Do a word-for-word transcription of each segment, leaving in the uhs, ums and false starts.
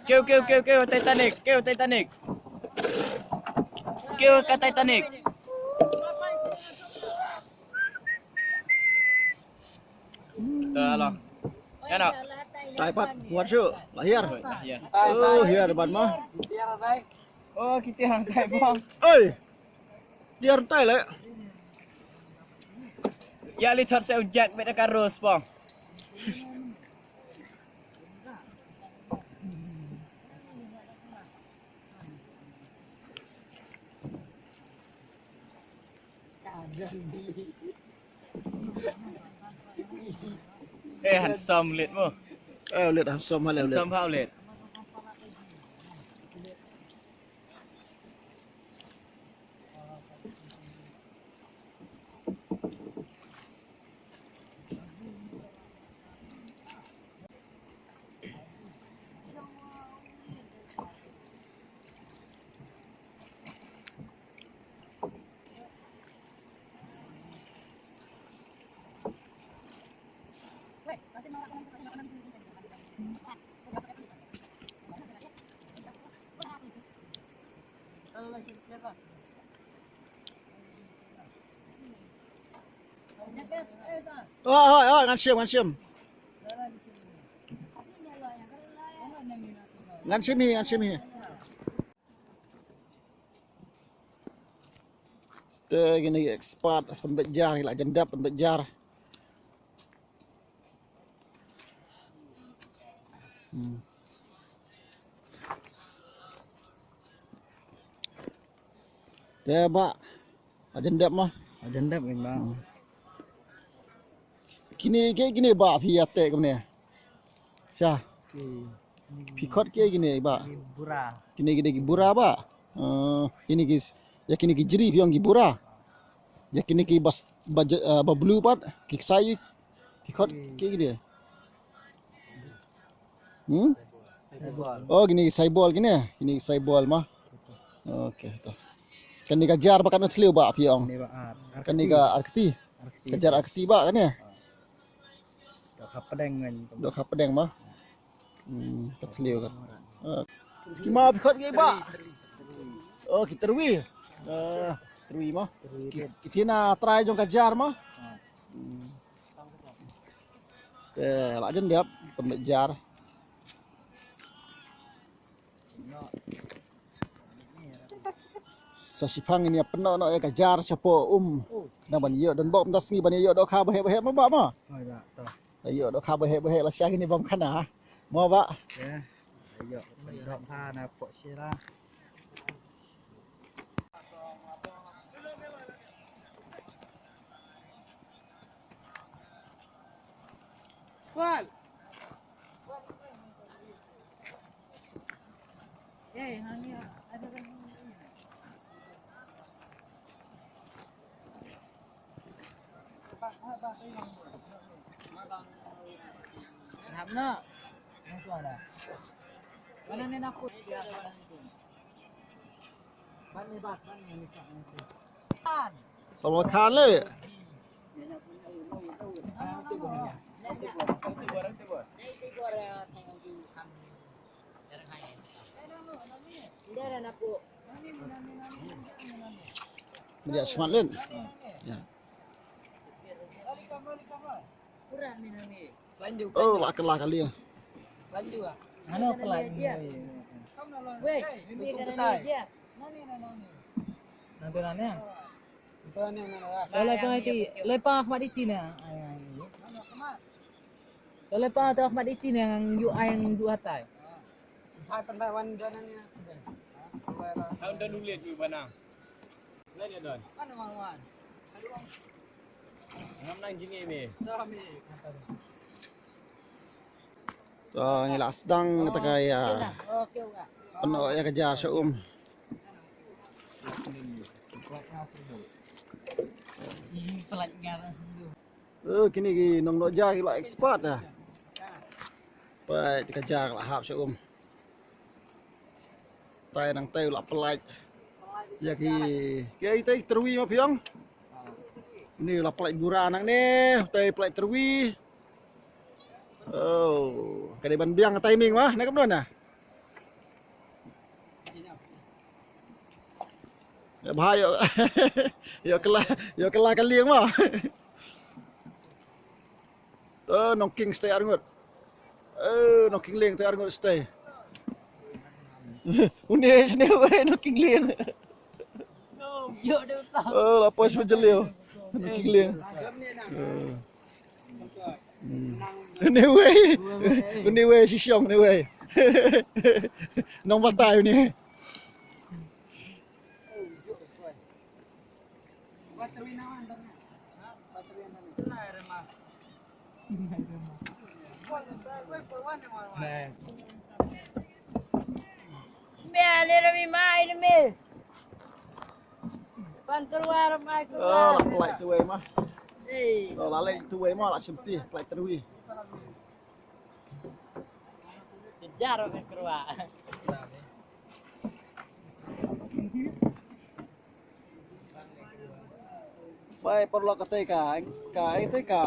Kiew, kiew, kiew, kiew, Titanic, kiew, Titanic. Kiew ka Titanic. Dah lah. Ya nak. Tai pat, wat shu, la hiar. Ya. Oh, hiar ban ma. Oh, kita yang tai bang. Oi. Hiar tai le. Ya li thot se ujak bet ka ros bang. Eh, handsome lit mo. Eh, lit handsome hal lit. Handsome hal lit. Oh, oh, oh, ngan shim, ngan shim. Ngan shim hi, ngan shim hi. Te kine ki expert pynbeit jar, ki la jan dep pynbeit jar. Hmm. Te ba, ajan dep ma. Ajan dep kan ba. Hmm. Kine ke kine ba phi ïa te kumne. Sha. Ki. Phi khot ke kine ba. Ki bura. Kine kine ki bura ba. Eh, kine ki, ïa kine ki jri phi ong ki bura. Ïa kine ki bas ba, eh, ba blue pat ki ksai. Phi khot ke kine. Hmm? Saibol. Oh, kine ki saibol kine. Kine ki saibol ma. Okay, to. Kane ka jar ba katno thliew ba phi ong. Kane ba ar. Kane ka arkti. Arkti. Ka jar arkti ba kane. Dok hapdeng kan. Dok hapdeng ma. Hmm, ka thliew kan. Ah. Ki ma phi khot ki ba. Oh, ki terwi. Ah, terwi ma. Ki, ki thina trai jong ka jar ma. Hmm. Te la jan dep pynbeit jar. Sa shiphang ngin ïa pynnoh noh ïa ka jar shapoh um. Nang ban ïoh don bok mynta sngi ban ïoh dohkha baheh baheh ma ba ma. Ïoh dohkha baheh baheh la sha ngin ïa bam khana. Mo ba. Ïoh dohkha na poh sira. Sama kali. Dia semat lin. Ya. Oh, la kylla kali. Ano kylla ni? Wei, nanti nani. Lei pa khmat iti na. Lei pa khmat iti na ngan yu ai ngan yu hatai. Hai pandai wan dana ni. Hai wan dana ni bana. Ngam nang jingeh me. To ngi la sdang kata ka ïa pynnoh ïa ka jar sha um. Eh, kine ki nongnoh jar ki la expert ah. Peit ka jar la hap sha um. Tai nang tai la pynlait. Ïa ki, ki ai tai terwi ma phi ong. Ni la pynlait bura nang ne, tai pynlait terwi. Oh, ka dei ban biang timing ma, ne kam don ah. Bha ïoh, ïoh kylla, ïoh kylla ka lieng mo. To Nongking stay arngut. Eh, Nongking lieng stay arngut stay. Une sne wei Nongking lieng. Oh, la poi shu jylliew. Nongking lieng. Eh. Hmm. Une wei. Une wei shisong une wei. Nongbatai une. Me ale rami mai de me. Pan keluar mai keluar. Oh, la plai tu wei mah. Eh. Oh, la lei tu wei mah, la sempti plai terwi. Kejar me keluar. Bai paralok katei ka, ka katei ka.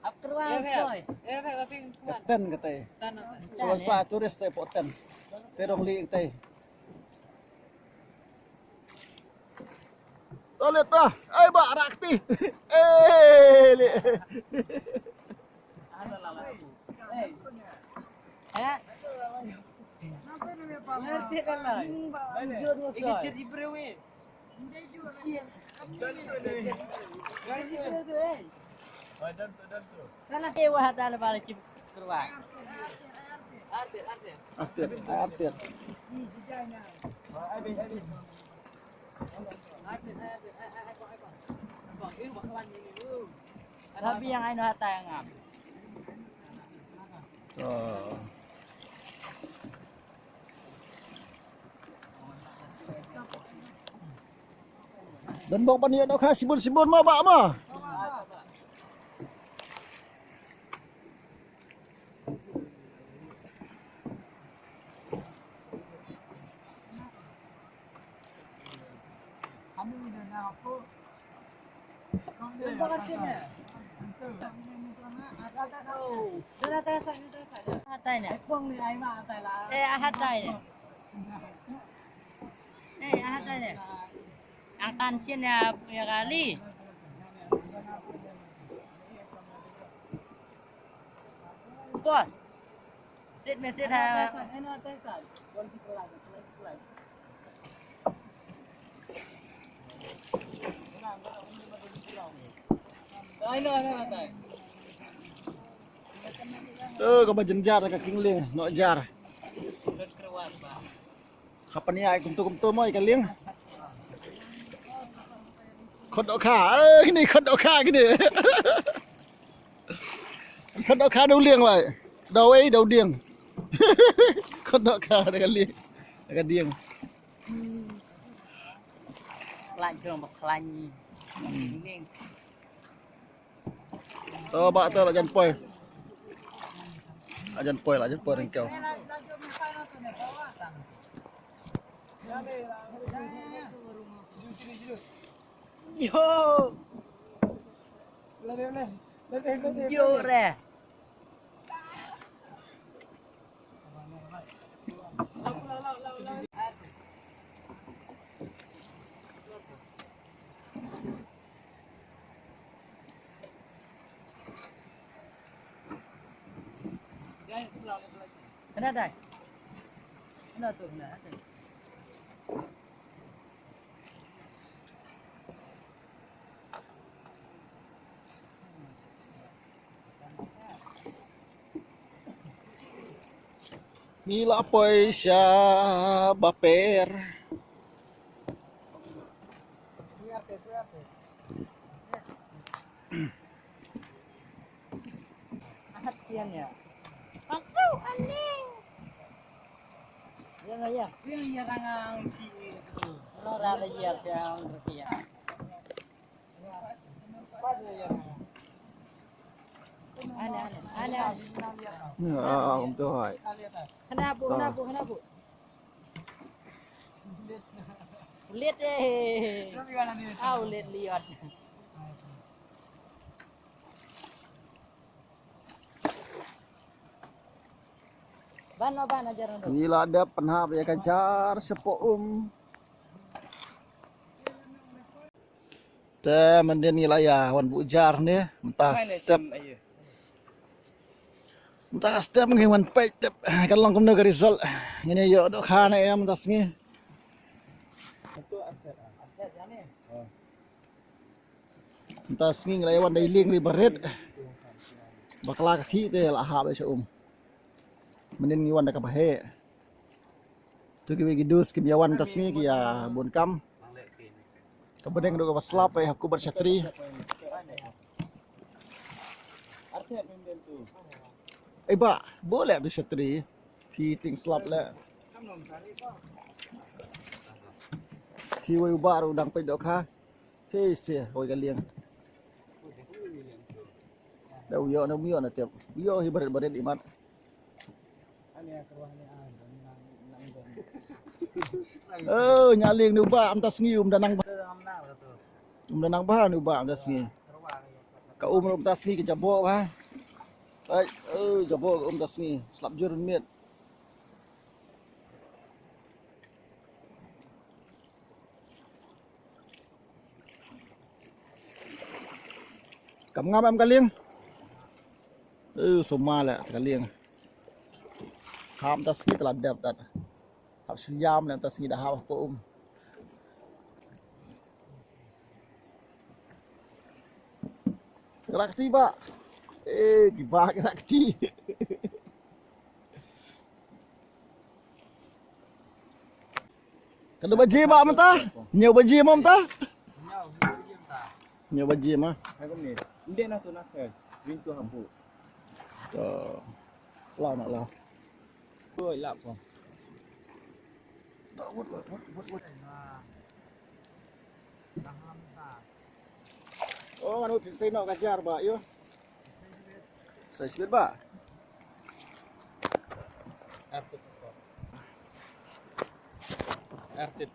Ap keluar. Katei katei. Tan sa turis tei poten. Terong li katei. To liat to. Ai ba rak ti. Eh li. Artit, artit. Rabi yang aino hatai ngam. Oh. Don bok ban ïoh dohkha sibun sibun ma ba ma. Hatai ne. Eh, hatai ne. Eh, hatai ne. Ang tan sien ya, ya kali. Bos. Sit me sit ha. To kaba jynjar ka king lieng, noh jar. Hapania kumtu kumtu mo ka lieng. Khot dohkha, eh, kini khot dohkha kini. Khot dohkha dau lieng lai. Dau ei dau dieng. Khot dohkha da ka lieng. Da ka dieng. Khlaiñ jong ba khlaiñ. Hmm. To ba to la jan poi. La jan poi, la jan poi ryngkew. Yo. Yo re. Kena dai. Kena tu kena. Ngi la poi sha Baper. Ahat kian ya. Pasu ande. Ya ya. Ya ya rangang si. No rada ya ya. Ane, ane, ane, ane. Ah, ah, um, tu hai. Kena bu, kena bu, kena bu. Ulit eh. Au ulit liot. Ban no ban ajar no. Ngi la dep pynhap ïa ka jar shapoh um. Te mynta ngi la ïa wan buh jar ne mynta step. Mynta step ngi wan peit tip kan long kumno ka result. Ngin ïa ïoh dohkha ne em mynta sngi. Mynta sngi ngi la ïa wan da i lieng ri barit. Bakla ka khih te la hap sha um. Mynnin ngi wan da kaba heh. Tu kiwei ki dus kim ïa wan mynta sngi ki ïa bun kam. Ka bneng ruh kaba slap eh, hap kubat shatri. Ei bah, buh leh tu shatri. Phi tieng slap leh. Phi wei u bah ruh dang peit dohkha. Phi sha wei ka lieng. Da u ïoh na um ïoh na tip. U ïoh hi barit barit imat. Oh, nya lieng ni u bah mynta sngi um da nang bah. Um da nang bah ni u bah mynta sngi. Ka um ruh mynta sngi ka jaboh bah. Ai, oh, jaboh ka um mynta sngi. Slap jur miet. Kam ngam em ka lieng. Eh, sumar leh ka lieng. Hap mynta sngi te la dep tat. Hap shu ïam leh mynta sngi da hap hapoh um. Krak kti bah. Eh, ki bah krak kti. Katno baje bah mynta? Hynñiew baje mo mynta? Hynñiew baje ma. Ndek na tu na ke. Ring tu hapoh. To. Lah nak lah. Oi, lap ko. Wut, wut, wut, wut, wut. Oh, ngan wut phin sei noh ka jar bah, ïoh. Sei sibit bah. Artit.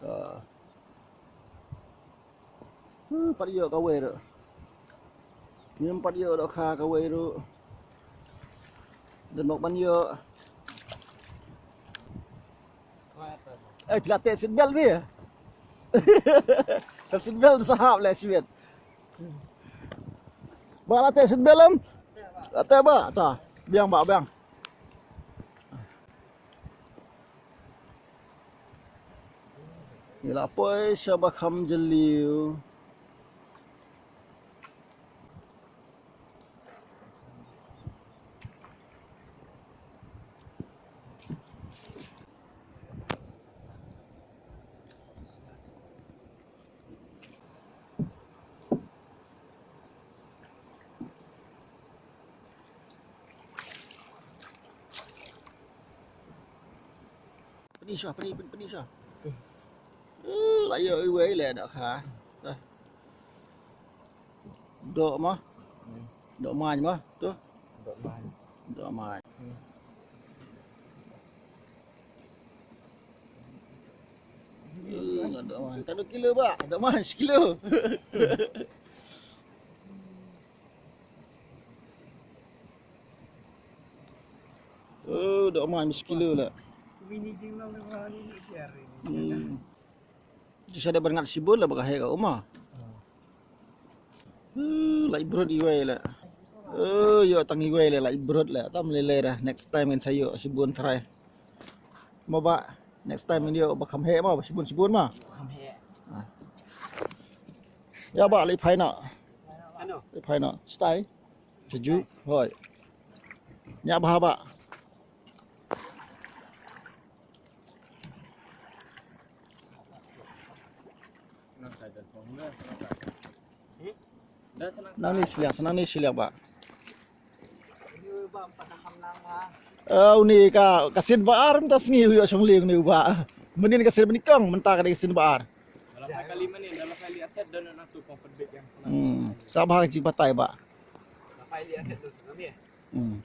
Ah. Hmm, pat ïoh kawei ruh. Ngim pat ïoh dohkha kawei ruh. Dang mok ban ïoh. Eh, phi la teh seat belt phi? Teh seat belt sahap leh sibit. Bah la teh seat belt em? La teh bah, ta. Biang bah, biang. Ngi la poi sha ba kham jylliew. Pynïasoh, pynïasoh, pynïasoh. Eh, la ïoh iwei leh dohkha. Doh ma. Doh main ma tu. Doh main. Doh main. Eh, doh main. Katno kilo bah? Doh main sekilo. Oh, doh main sekilo lah. Hmm. Shisha da ban ngat shibun lah ba ka heh ka um ah. Eh, la i brut iwei lah. Eh, ïoh tang iwei lah, la i brut lah. Tam lei lei dah. Next time ngin sa ïoh shibun try. Mo bah, next time ngin ïoh ba kham heh mo, ba shibun shibun mo. Kham heh. Ah. Ïa bah, leit phai noh. Ano? Leit phai noh. Stay. Sejuk. Hoi. Ïa bah bah. Nang ni shiliang, nang ni shiliang bah. Eh, uni ka, ka sien ba ar mynta sngi u ïoh shong lieng uni u bah. Mynnin ka sien ba nyngkong, mynta ka dei ka sien ba ar. Hmm, sa ba ka jingbatai bah. Hmm.